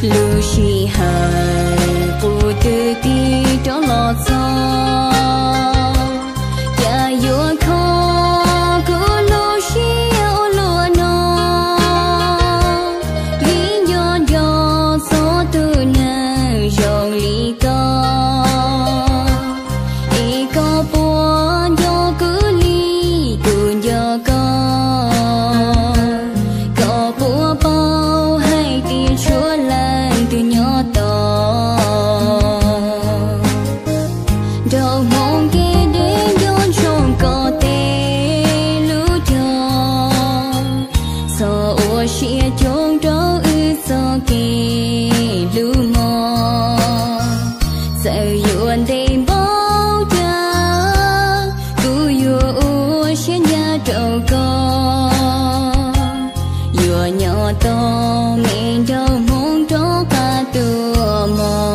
Lub sij hawm qub twg tig rov los txog, cas yuav kho kuv lub siab ua luaj no. Vim nco nco txog tus neeg zoo li koj, es koj puas nco kuv li kuv nco koj? Koj puas paub hais tias tshuav leej twg nyob tos? Nraug Hmoob kev deb nco ntsoov koj tej lub cog, txhob ua siab coob rau wb txoj kev hlub mog. Txawm yuav ntev npaum cas, kuv yuav ua siab ncaj rau koj. Yuav nyob tos me nraug Hmoob rov qab tuaj mog.